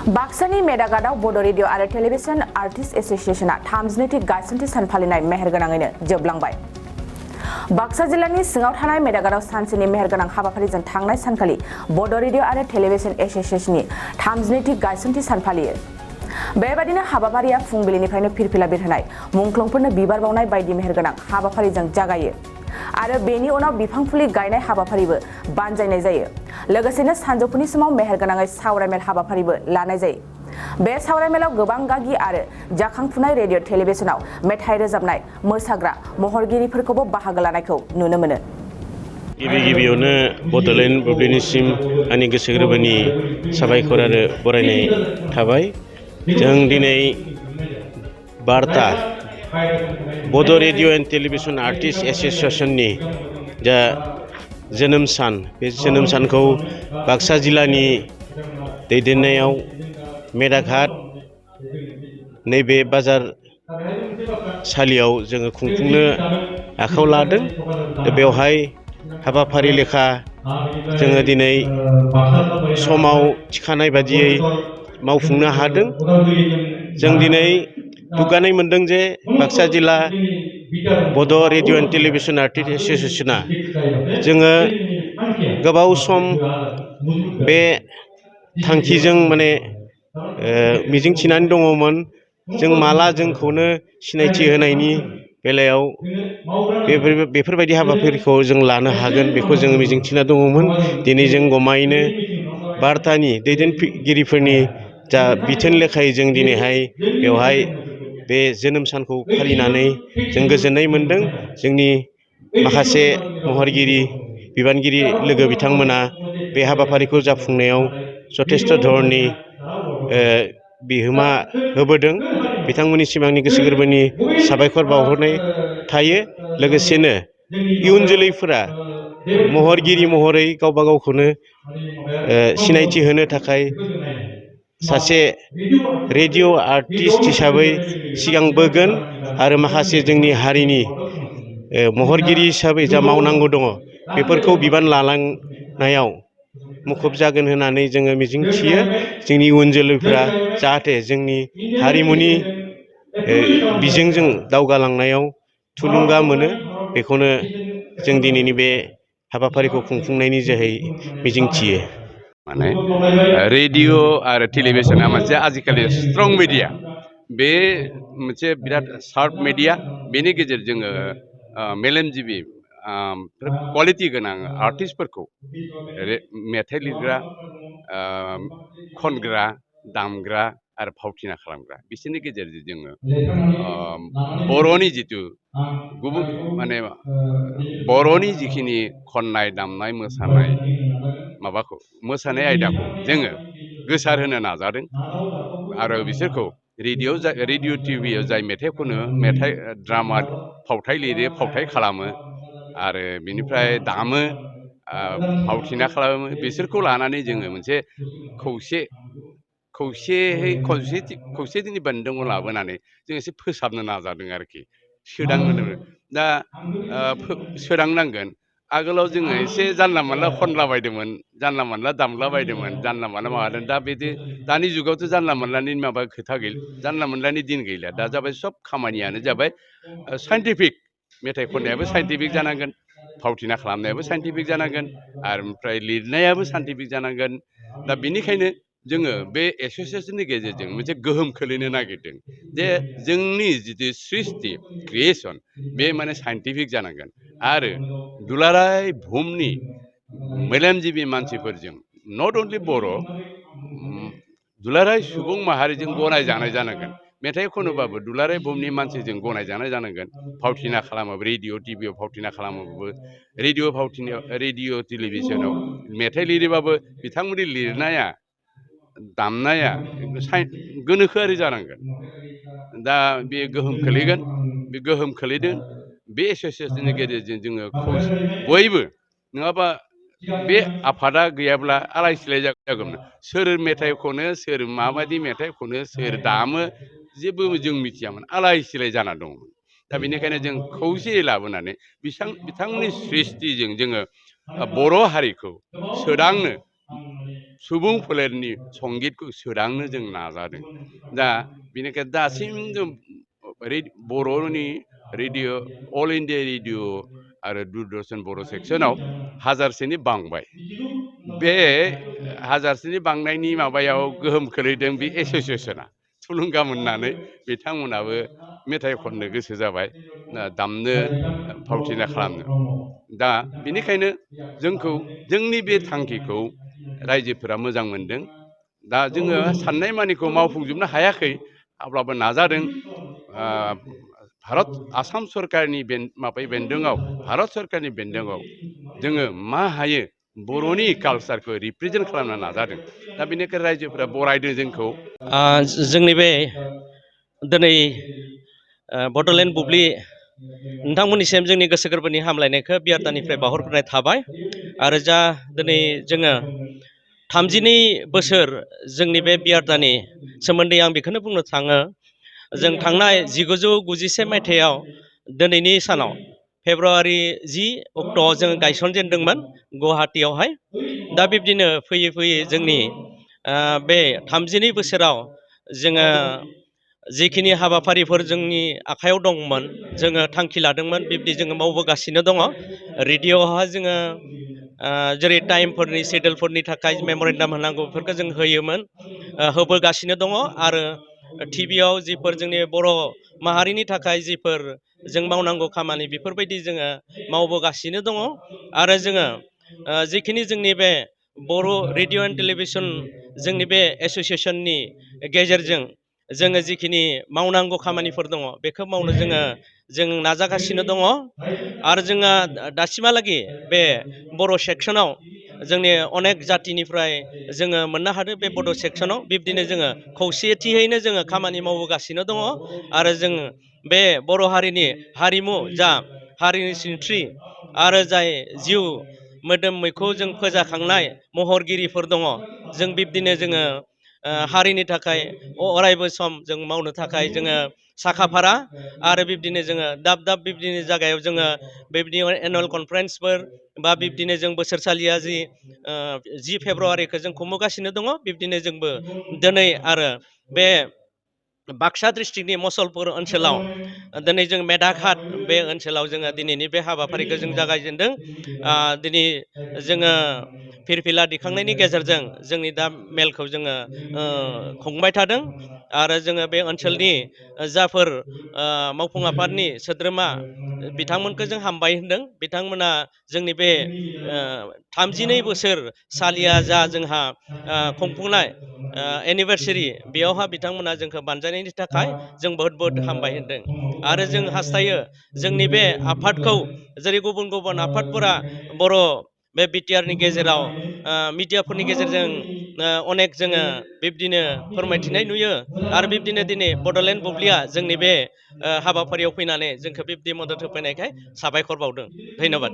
बाक्सानि मेदागादाव बड' रेडिअ आरो television artist एस'सिएशना 32थि गायसनथि सान फालिनाय मेहेरगोनाङैनो जोबलांबाय। बाक्सा जिल्लानि सिङाव थानाय मेदागादाव सानसेनि मेहेरगोनां हाबाफारिजों थांनाय सानखालि बड' रेडिअ आरो टेलिभिजन एस'सिएशननि 32थि गायसनथि सान फालियो। बेबादिनो हाबाफारिया फुंबिलिनिफ्रायनो फिरफिला बिरहोनाय, मुंख्लंफोरनो बिबार बावनाय बायदि मेहेरगोनां हाबाफारिजों जागायो आरो बेनि उनाव बिफां फुलि गायनाय हाबाफारिबो बानजायनाय जायो। लोगोसेनो सानजौफुनि समाव मेहेरगोनाङै सावरायमेल हाबाफारिबो लानाय जायो। बे सावरायमेलाव गोबां गागि आरो जाखांफुनाय रेडिअ टेलिभिजनाव मेथाइ रोजाबनाय, मोसाग्रा महरगिरिफोरखौबो बाहागो लानायखौ नुनो मोनो। गिबियावनो बड'लेण्ड बुब्लिनिसिम आंनि गोसो गोरबोनि साबायखर आरो बरायनाय थाबाय। जों दिनै बार्ता बड' रेडिअ एन्ड टेलिभिजन आर्टिस्ट एस'सिएशननि जा जोनोम सान, बे जोनोम सानखौ बाक्सा जिल्लानि दैदेननायाव मेदाघाट नैबे बाजारसालियाव जोङो खुंफुंनो आखायाव लादों। बेवहाय हाबाफारि लेखा जोङो दिनै समाव थिखानाय बादियै मावफुंनो हादों। जों दिनै दुग्गानाय मोनदों जे बाक्सा जिल्ला बड' रेडिअ एन्ड टेलिभिजन आर्टिस्ट एस'सिएशना जोङो गोबाव सम बे थांखिजों मिजिं थिनानै दङमोन। जों माला जोंखौनो सिनायथि होनायनि बेलायाव बेफोरबायदि हाबाफारिखौ जों लानो हागोन, बेखौ जोङो मिजिंथिना दङमोन। दिनै जों गमायैनो बार्तानि दैदेनगिरिफोरनि जा बिथोन लेखायै जों दिनैहाय बेवहाय बे जोनोम सानखौ फालिनानै जों गोजोननाय मोनदों। जोंनि माखासे महरगिरि, बिबानगिरि लोगो बिथांमोना बे हाबाफारिखौ जाफुंनायाव जथेस्थ' धरननि बिहोमा होबोदों। बिथांमोननि सिमांनि गोसो गोरबोनि साबायखर बावहरनाय थायो। लोगोसेनो इयुन जोलैफोरा महरगिरि महरै गावबा गावखौनो सिनायथि होनो थाखाय सासे रेडिअ आर्टिस्ट हिसाबै सिगांबोगोन आरो माखासे जोंनि हारिनि महरगिरि हिसाबै जा मावनांगौ दङ बेफोरखौ बिबान लालांनायाव मुखुब जागोन होननानै जोङो मिजिंथियो। जोंनि इयुन जोलैफ्रा जाहाथे जोंनि हारिमुनि बिजोंजों दावगालांनायाव थुलुंगा मोनो, बेखौनो जों दिनैनि बे हाबाफारिखौ खुंफुंनायनि जोहै मिजिंथियो। रेडिअ आरो टेलिभिसना मोनसे आजिखालि स्ट्रं मिडिया, बे मोनसे बिराद शार्प मिडिया। बेनि गेजेरजों मेलेमजिबि क्वालिटि गोनां आर्टिस्टफोरखौ मेथाइ लिरग्रा, खनग्रा, दामग्रा आरो फावथिना खालामग्रा, बिसोरनि गेजेरजों जोङो बर'नि जिथु गुबुन बर'नि जिखिनि खननाय, दामनाय, मोसानाय मोसानाय आयदाखौ जोङो गोसार होनो नाजादों आरो बिसोरखौ रेडिअ टिभियाव जाय मेथाइ खनो, मेथाइ ड्रामा फावथाइ लिरो, फावथाइ खालामो आरो बिनिफ्राय दामो, फावथिना खालामो, बिसोरखौ लानानै जोङो मोनसे खौसेथिनि बान्दोआव लाबोनानै जों एसे फोसाबनो नाजादों आरोखि। दा सोदांनांगोन। आगोलाव जोङो एसे जानला मानला खनलाबायदोंमोन, जानला मानला दामलाबायदोंमोन, जानला मानला माबादों। दा बिदि दानि जुगावथ' जानला मानलानि खोथा गैला, जानला मानलानि दिन गैला। दा जाबाय सब खामानियानो जाबाय साइन्टिफिक। मेथाइ खननायाबो साइन्टिफिक जानांगोन, फावथिना खालामनायाबो साइन्टिफिक जानांगोन, आरो ओमफ्राय लिरनायाबो साइन्टिफिक जानांगोन। दा बेनिखायनो जोङो बे एस'सियेसननि गेजेरजों मोनसे गोहोम खोलैनो नागिरदों जे जोंनि जिथु सृष्टि क्रिएसन बे साइन्टिफिक जानांगोन आरो दुलाराय बुहुमनि मेलेमजिबि मानसिफोरजों, नट अनलि बर', दुलाराय सुबुं माहारिजों गनायजानाय जानांगोन। मेथाइ खनोबाबो दुलाराय बुहुमनि मानसिजों गनायजानाय जानांगोन। फावथिना खालामोबो, रेडिअ टिभियाव फावथिना खालामोबाबो, रेडिअ टेलिभिसनाव मेथाइ लिरोबाबो बिथांमोननि लिरनाया, दामनाया गोनोखोआरि जानांगोन। दा बे गोहोम खोलैगोन, बे गोहोम खोलैदों। बे एस'सियेसननि गेजेरजों जोङो बयबो, नङाबा बे आफादा गैयाब्ला आलाय सिलाय जागौमोन। सोर मेथाइ खनो, सोर माबायदि मेथाइ खनो, सोर दामो, जेबो जों मिथियामोन, आलाय सिलाय जाना दंमोन। दा बेनिखायनो जों खौसेयै लाबोनानै बिथांमोननि सृष्टिजों जोङो बर' हारिखौ सोदांनो सुबुं फोलेरनि संगितखौ सोदांनो जों नाजादों। दा बेनिखायनो दासिम जों बर'नि रेडिअ' अल इन्डिया रेडिअ' आरो दुरदर्शन बर' सेक्सनाव हाजारसेनि बांबाय। बे हाजारसेनि बांनायनि माबायाव गोहोम खोलैदों बे एस'सियेसना। थुलुंगा मोननानै बिथांमोनाबो मेथाइ खननो गोसो जाबाय, दामनो फावथिना खालामनो। दा बेनिखायनो जोंनि बे थांखिखौ रायजोफोरा मोजां मोनदों। दा जोङो साननाय मानिखौ मावफुंजोबनो हायाखै, अब्लाबो नाजादों। आसाम सरकारनि बेन्दोङाव, भारत सरकारनि बेन्दोङाव जोङो मा हायो बर'नि कालसारखौ रिप्रेजेन्ट खालामनो नाजादों। दा बेनिखायनो रायजोफोरा बरायदों जोंखौ। जोंनि बे दिनै बड'लेण्ड बुब्लि नोंथांमोननिसिम जोंनि गोसो गोरबोनि हामलायनायखौ बियारदानिफ्राय बावहरग्रोनाय थाबाय। आरो जा दिनै जोङो 32 बोसोर जोंनि बे बियारदानि सोमोन्दै आं बेखौनो बुंनो थाङो। जों थांनाय 1991 मायथाइयाव दिनैनि सानाव फेब्रुवारि 10 अक्ट'आव जों गायसनजेनदोंमोन गुवाहाटीयावहाय। दा बिब्दिनो फैयै फैयै जोंनि बे 32 बोसोराव जोङो जिखिनि हाबाफारिफोर जोंनि आखायाव दंमोन, जोङो थांखि लादोंमोन, बिब्दि जोङो मावबोगासिनो दङ। रेडिअ'आवहा जोङो जेरै टाइमफोरनि सेडुलफोरनि थाखाय मेम'रेन्डाम होनांगौ बेफोरखौ जों होयोमोन, होबोगासिनो दङ। आरो टिभिआव जिफोर जोंनि बर' माहारिनि थाखाय जिफोर जों मावनांगौ खामानि, बेफोरबायदि जोङो मावबोगासिनो दङ। आरो जोङो जिखिनि जोंनि बे बर' रेडिअ' एन्ड टेलिभिसन जोंनि बे एस'सियेसननि गेजेरजों जोङो जिखिनि मावनांगौ खामानिफोर दङ, बेखौ मावनो जों नाजागासिनो दङ। आरो जोङो दासिमहालागै बे बर' सेक्सनाव जोंनि अनेक जातिनिफ्राय जोङो मोननो हादों बे बड' सेक्सनाव। बिब्दिनो जोङो खौसेथियैनो जोङो खामानि मावबोगासिनो दङ। आरो जों बे बर' हारिनि हारिमु, जा हारिनि सिनस्रि आरो जाय जिउ मोदोम मैखौ जों फोजाखांनाय महरगिरिफोर दङ, जों बिब्दिनो जोङो हारिनि थाखाय अरायबो सम जों मावनो थाखाय जोङो साखाफारा। आरो बिब्दिनो जोङो दाब दाब बिब्दिनो जायगायाव जोङो बेबायदि एनुवेल कनफारेन्सफोर बा बिब्दिनो जों बोसोरसालिया 10 फेब्रुवारिखौ जों खुंबोगासिनो दङ। बिब्दिनो जोंबो दिनै आरो बे बाक्सा डिस्ट्रिक्टनि मसलपुर ओनसोलाव दिनै जों मेदाघाट बे ओनसोलाव जोङो दिनैनि बे हाबाफारिखौ जों जागायजेनदों। दिनै जोङो फिरफिला दिखांनायनि गेजेरजों जोंनि दा मेलखौ जोङो खुंबाय थादों। आरो जोङो बे ओनसोलनि जाफोर मावफुं आफादनि सोद्रोमा, बिथांमोनखौ जों हामबाय होनदों। बिथांमोना जोंनि बे 32 बोसोर सालिया जा जोंहा खुंफुंनाय एनिभार्सारि, बेयावहा बिथांमोना जोंखौ बानजायनायनि थाखाय जों बहुद बहुद हामबाय होनदों। आरो जों हास्थायो जोंनि बे आफादखौ, जेरै गुबुन गुबुन आफादफोरा बर' बे बिटिआरनि गेजेराव मिडियाफोरनि गेजेरजों अनेक जोङो बिब्दिनो फोरमायथिनाय नुयो। आरो बिब्दिनो दिनै बड'लेण्ड बुब्लिया जोंनि बे हाबाफारियाव फैनानै जोंखौ बिब्दि मदद होफैनायखाय साबायखर बावदों। धन्यबाद।